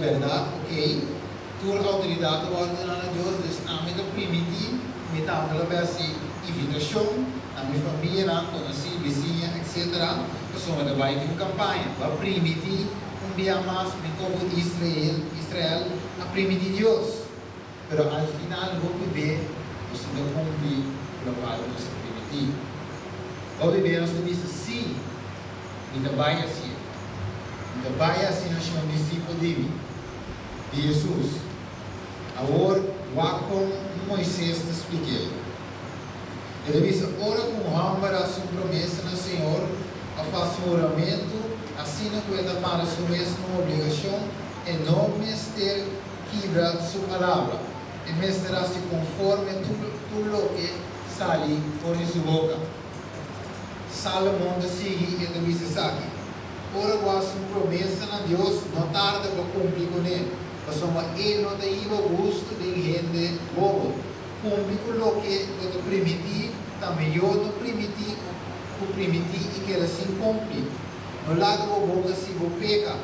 bèrdat, oké, tur outoridat ta wòrdu duná na Dios, dus ami ta primintí ku mi tambe lo bai hasi invitashon na mi famianan, konosí, bisiña, etsetera, pasobra ta bai tin un kampaña. Bo a primintí un bia mas mi komo Israel, Israel a primintí Dios. Pero al final hopi be nos no ta cumpli cu locual nos a primiti. Hopi be nos ta bisa, Sí, mi ta bay hacié. Mi ta bay haci nacion discipel di mi, di Jesus. Awor, wak con Moises ta spliqu'é. E ta bisa, Ora cu un homber haci un promesa na Señor of haci un huramentu, asina cu e ta mara su mes na un obligacion, e no mester kibra su palabra. E mester hasi konforme tur loke sali for di su boka. Salomon ta sigui i e ta bisa esaki, Ora bo hasi un promesa na Dios, no tarda pa kumpli kuné, pasobra e no ta hiba gustu den hende bobo. Kumpli ku loke bo ta primintí ta mihó no primintí ku primintí i keda sin kumpli. No laga bo boka si bo peka.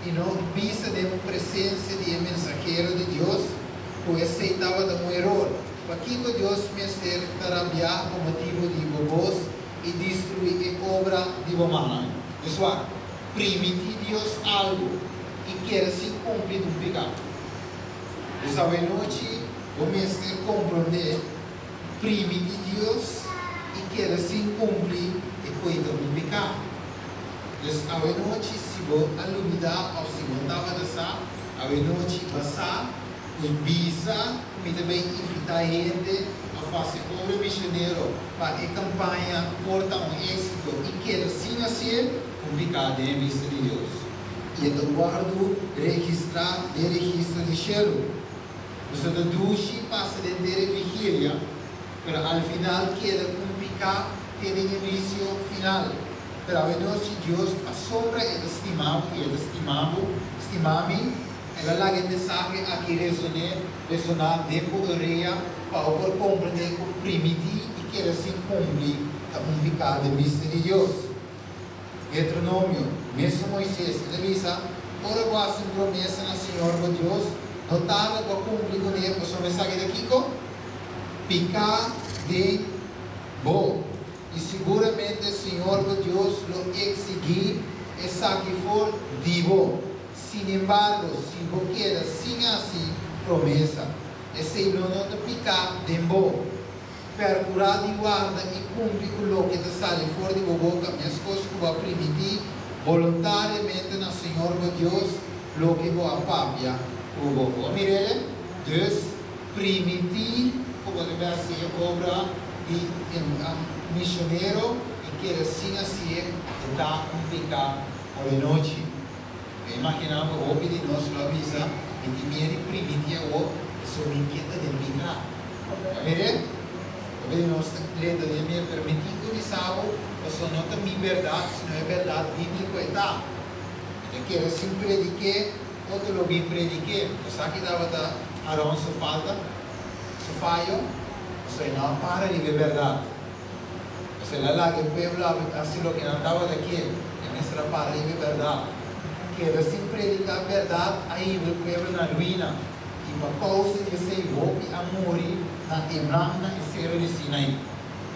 I no bisa den presensia di e mensahero di Dios ku esei tabata un eror. Pakiko Dios mester ta rabiá pa motibu di bo bos i destruí e obra di bo mannan? Dus wak, primintí Dios algu i keda sin kumpli ta un piká. Dus awenochi bo mester komprondé, primintí Dios i keda sin kumpli e koe ta un piká. Dus awenochi si bo a lubida of si bo tabata sa, awenochi ba sa cu bisa cu mi ta bay invita hende of haci obra misionero pa e campaña por ta un exito y keda sin hacié, un pica den e bista di Dios. Y e ta wordo registra den registro di shelu. Nos ta dushi pasa den dere vigilia, pero al final keda cu un pica te den e huicio final. Pero awe nochi Dios pasobra e ta stima bo i e ta stima bo, stima mi, el a laga e mensahe aki resoné, resoná den bo orea pa bo por komprendé ku primintí i keda sin kumpli ta un piká den bista di Dios. Deuteronomio, Mesun Moises, e ta bisa, Ora bo hasi un promesa na Señor bo Dios, no tarda pa kumpli kuné, pasobra esaki ta kiko? Piká den bo. I siguramente Señor bo Dios lo eksigí esaki for di bo. Sinembargo, si bo keda sin hasi promesa, esei lo no ta piká den bo. Perkurá di warda i kumpli ku loke ta sali for di bo boka, meskos ku bo a primintí boluntariamente na Señor bo Dios loke bo a papia ku bo boka. Bo a mir'el? Dus, Primintí ku bo ta bai hasi e obra di misionero i keda sin hasié e ta un piká awenochi. Mi a imaginá ku hopi di nos lo a bisa, Mi tin miedu di primintí awor, pasobra mi ke ta den piká. A mir'é? Hopi di nos ta lenta den miedu, pero mi tin ku bisa bo, pasobra no ta mi bèrdat, sino e bèrdat bíbliko e ta. Mi ta keda sin predik'é. Otro lo bin prediké. Bo sa ki tabata Aron su falta, su fayo? Pasobra e no a para riba e bèrdat. Pasobra el a laga e pueblo hasi loke nan tabata kier. E mester a para riba e bèrdat. Keda sin prediká bèrdat a hiba e pueblo na ruina, i pa kousa di esei hopi a muri na Ebran na e seru di Sinai.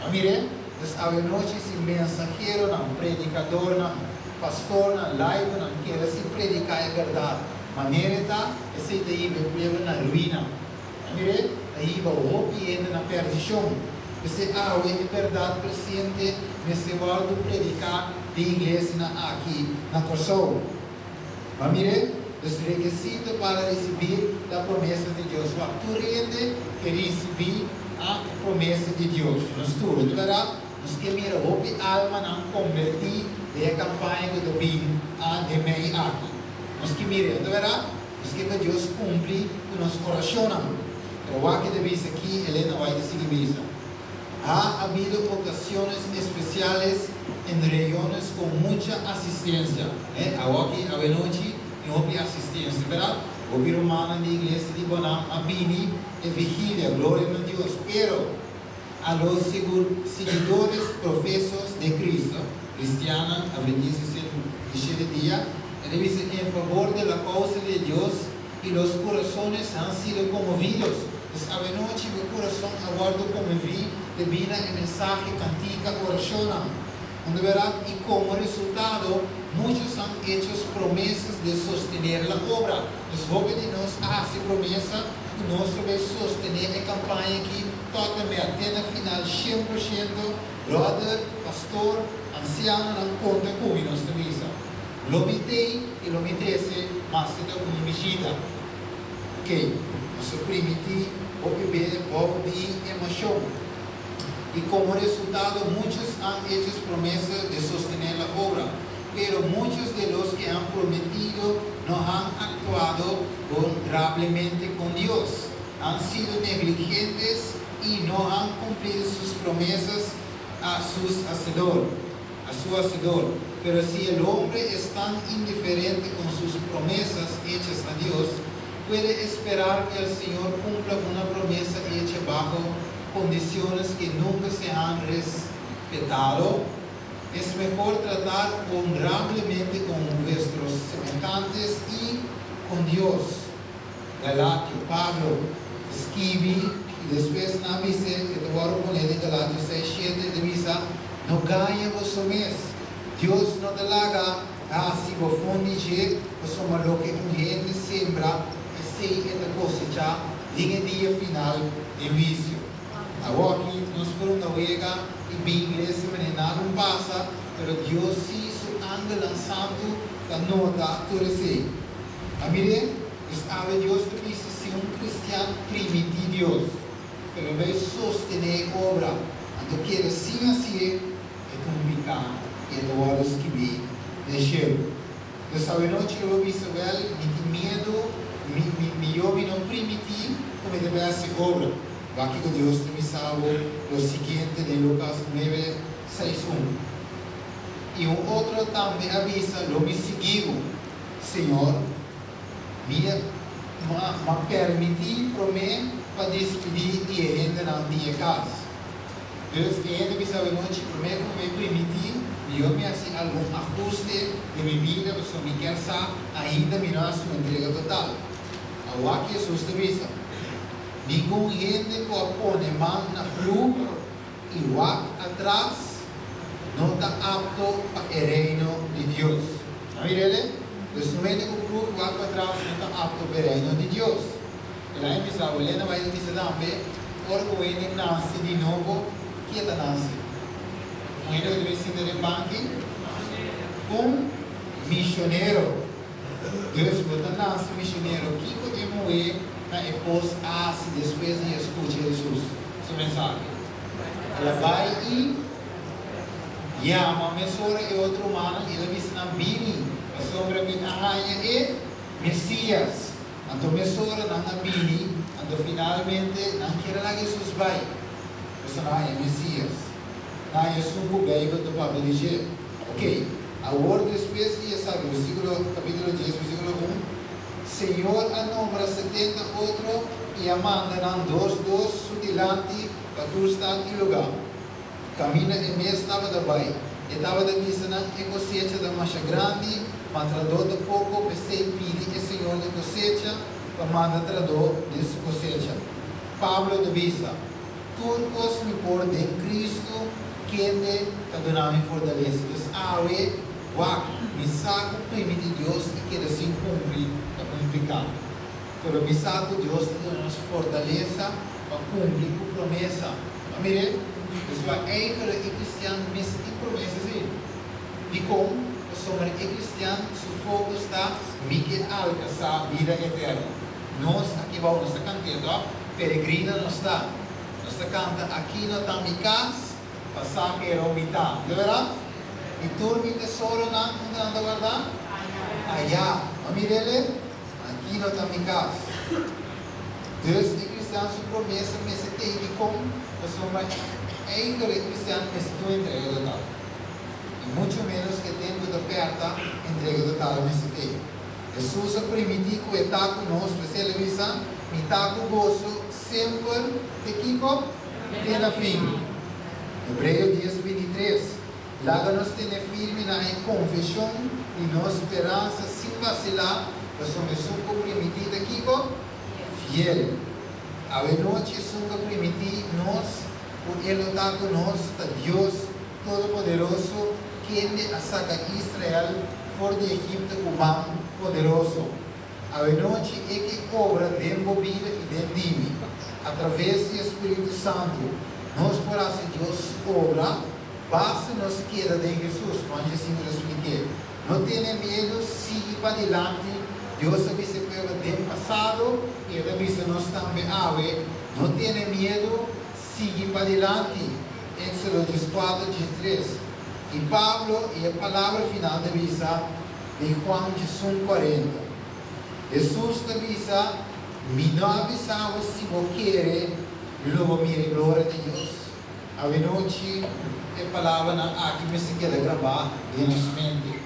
A mir'é? Dus awenochi si mensaheronan, predikadornan, Pastornan, laikonan keda sin prediká e bèrdat. Manera e ta, esei ta hiba e pueblo na ruina. A mir'é, ta hiba hopi hende na pèrdishon. P'esei awe e bèrdat presente mester wòrdu prediká den iglesianan aki na Kòrsou. Bo a mir'é? Dus rekesito para risibí la promesa di Dios. Wak, tur hende ke risibí a promesa di Dios. Nos tur, no ta bèrdat? Nos ke mira hopi almanan kombertí den e kampaña ku ta bin a den mei aki. Nos ke mira, no ta bèrdat? Nos ke pa Dios kumpli ku nos orashonnan. Pero wak e ta bisa aki, Elena White ta sigui bisa, Ha habido ocasiones especiales en reuniones con mucha asistencia. Eh, awoki, awenochi, tin hopi asistencia, bèrdat? Hopi rumannan di iglesia di Bonam a bini e vigilia, gloria na Dios. Pero. A los siguidores profesos de Cristo, cristiannan adventista di shete dia, e ta bisa en favor de la causa de Dios. Y los corazones han sido conmovidos. Dus awenochi bo kurason a wòrdu konmoví debí na e mensahe, kantika, orashonnan. Unda bèrdat i komo resultado muchos han hechos promesas de sostener la obra. Dus hopi di nos a hasi promesa ku nos lo bai sostené e kampaña aki tòt en mèt, te na final 100%, bròder, pastor, ansianonan konta ku mi, nos ta bisa. Lo mi tei i lo mi trese maske ta un bishita. Ok, nos a primiti hopi be bou di emoshon. I komo resultado muchos han hechos promesa de sostener la obra, pero muchos de los que han prometido no han actuado honrablemente con Dios, han sido negligentes y no han cumplido sus promesas a sus hacedor, a su hacedor. Pero si el hombre es tan indiferente con sus promesas hechas a Dios, puede esperar que el Señor cumpla una promesa hecha bajo condiciones que nunca se han respetado? Es mejor tratar honrablemente con vuestros semejantes y con Dios. Galatio, Pablo ta skibi i despues nan a bis'é, e ta wòrdu poné den Galatio seis shete, e ta bisa, No gaña boso mes, Dios no ta laga hasi bofon di dje, pasobra loke un hende sembra, esei e ta kosechá den e dia final den huisio. Awoki nos por unda wega i bin iglesia manera nada un pasa, pero Dios sí su angelnan santu ta nota tur esei. A mir'é, dus awe Dios ta bisa si un kristian primintí Dios ku lo bai sostené e obra, anto keda sin hasié, e ta un piká i e ta wòrdu skibí den shelu. Dus awe nochi lo bo bisa, Wèl, mi tin miedu, mi, mi, mihó mi no primintí ku mi ta bai hasi obra. Wak kiko Dios ta bisa bo lo siguiente den Lukas nuebe, seis, un. I un otro tambe a bisa, Lo mi sigui bo. Señor, mi a ma permití promé pa despidí di e hendenan di e kas. Dus e hende bisa awenochi, promé ku mi primintí, mihó mi hasi algun ahuste den mi bida pasobra mi kier sa ainda mi no hasi un entrega total. Awak Hesus ta bisa, Ningun hende ku a pone man na ploeg i wak atras no ta apto pa e Reino di Dios. A mir'el? Dus un hende ku ploeg i wak patras no ta apto pa e Reino di Dios. El a bisa, Elena bai bisa tambe, ora ku un hende nase di nobo, ki e ta nase? Un hende ku ta bin sinta den banki? Un misionero. Dus bo ta nase misionero. Kiko e muhé na e pos a hasi despues di a skucha Hesus su mensahe? El a bai i yama mesora e otro rumannan i el a bisa nan, Bini, pasobra mi a haña e Mesías. Anto mesora nan a bini, anto finalmente nan kier a laga Hesus bai, pasobra nan a haña e Mesías. Nan a haña esun ku Beibel ta papia di dje. Oké, awor despues di esaki, versíkulo, kapítulo dies, versíkulo un, Señor a nombra 70 otro i a manda nan dos dos su dilanti pa tur stat i lugá. Kaminda e mes tabata bai, e tabata bisa nan, E kosecha ta masha grandi, ma tradó ta poko, p'esei pidi e Señor di kosecha pa manda tradó den su kosecha. Pablo ta bisa, Tur kos mi por den Cristo, kende ta duna mi fortalesa. Dus awe, wak, mi sa ku primiti Dios i keda sin kumpli ta un piká. Pero mi sa ku Dios ta duna nos fortalesa pa kumpli ku promesa. A mir'é? Dus wak, eigenlijk e kristian mester tin promesa sí. Dikon? Pasobra e kristian su focus ta, Mi ke alkansá bida eterno. Nos aki bou nos ta kant'é, tòg? Peregrino nos ta. Nos ta kanta, Aki no ta mi kas, pasahero mi ta. De bèrdat? I tur mi tesoronan unda nan ta wardá? Ayá. A mir'el e? Aki no ta mi kas. Dus e kristian su promesa mester tei dikon, pasobra eigenlijk e kristian mester tin un entrega total. I muchu ménos ku e tempu ta pèrta, entrega total mester tei. Hesus a primintí ku e ta ku nos, p'esei el a bisa, Mi ta ku boso semper te kiko? Te na fin. Hebreo dies 23, Laga nos tene firme na e konfeshon di nos speransa sin vasilá, pasobra esun ku primintí ta kiko? fiel. Awe nochi esun ku a primintí nos ku e lo ta ku nos ta Dios Todopoderoso kende a saka Israel for di Egipto ku man poderoso. Awe nochi e ke obra den bo bida i den di mi. Atraves di e Spiritu Santu nos por hasi Dios su obra basta nos keda den Hesus. Juan Jacinto ta splik'é, No tene miedu, sigui padilanti. Dios a bisa e pueblo den pasado i e ta bisa nos tambe awe, No tene miedu, sigui padilanti. Éxodo 14, 13. I Pablo i e palabra final ta bisa den Juan 11, 40. Hesus ta bisa, Mi no a bisa bo si bo kere lo bo mira e gloria di Dios? Awenochi e palabranan aki mester keda grabá den nos mente,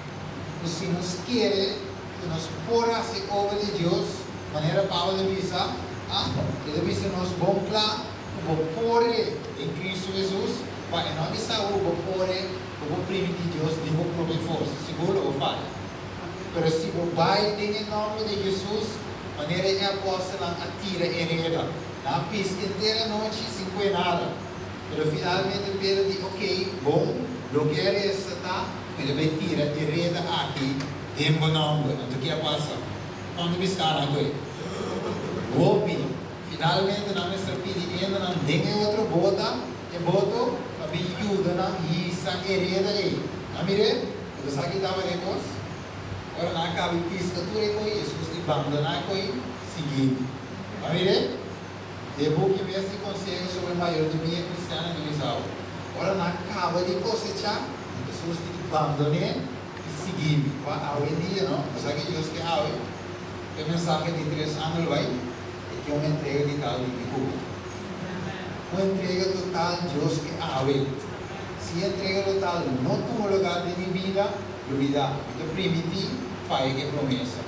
ku si nos kere ku nos por hasi obra di Dios, manera Pablo ta bisa, a, e ta bisa nos bon kla ku bo pore den Kristu Hesus, pa e no a bisa bo ku bo pore ku bo primintí Dios den bo propio forsa, sigur lo bo faya. Pero si bo bai den e nòmber di Hesus, manera e apòstelnan a tira e reda, nan a piska henter anochi sin kue nada. Pero finalmente Pedro di, Okey, bon, loke a resta ta ku mi ta bai tira e reda aki den bo nòmber. Anto ke a pasa? Kuantu piská nan kue? Hopi! Finalmente nan mester pidi hendenan den e otro bota, e boto, pa bin yuda nan hisa e reda ei. Nan mir'é? Bo ta sa ki tabata e kos? Ora nan a kaba di piska tur e koi, Hesus di bandoná e koi, sigui. Bo a mir'é? E buki mes di konseho sobre mayordomia kristiano di bisa bo, Ora nan a kaba di kosechá, Hesus di bandon'é i sigui mi. Kua awendia, no? Bo sa ki Dios ke awe? E mensahe di tres angel bai e ke un entrega di tal di mi ku bo. Un entrega total Dios ke awe. Si e entrega total no tuma lugar den mi bida, lubida, mi ta primiti faya ke promesa.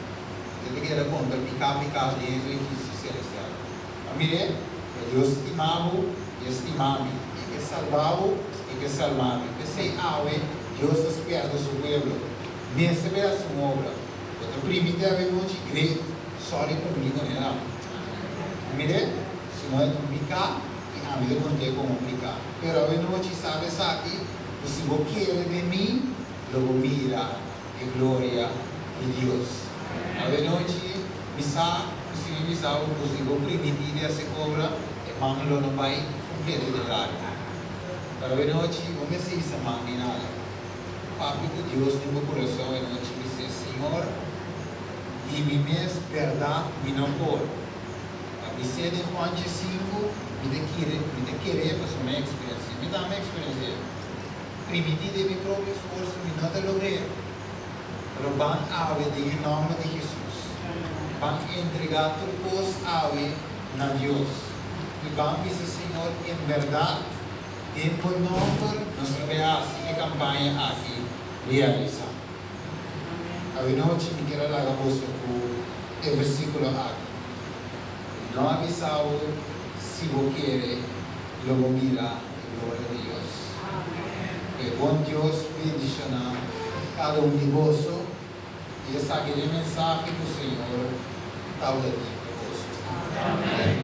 Mi ta keda kontra piká piká den e registro selestial. A mir'é, pa Dios stima bo i e stima mi, i e ke salba bo i e ke salba mi. P'esei awe Dios ta spierta su pueblo, Mester bai hasi un obra. Bo ta primiti awe nochi? Great! Sorry cumpli con e nan. Mire, si no e ta un pica y ami ta conte como un pica. Pero awe nochi sabi esaki, cu si bo kere den mi, lo bo mira e gloria di Dios. Awe nochi mi sa cu si mi bisa bo cu si bo primiti di haci obra, e man lo no bay completo den laria. Pero awe nochi bo mester hisa man di nada. Papia ku Dios den bo kurason e nochi bis'é, Señor, di mi mes bèrdat mi no por. A bis'é den Juan 15, mi ta kere, mi ta ker'é pasobra mi a eksperensi'é. Mi tambe a eksperensi'é. Primintí den mi propio forsa mi no ta logr'é. Pero ban awe den e nòmber di Hesus. Ban entregá tur kos awe na Dios. I ban bisa, Señor, en bèrdat, Den bo nomber nos ta bay haci e campaña aki realisa. Awenochi mi kier a laga boso cu e versiculo aki, Mi no a bisa bo, si bo kere, lo bo mira e gloria di Dios. Cu e bon Dios bendiciona cada un di boso y esaki ta e mensahe cu Señor tabata tin pa boso.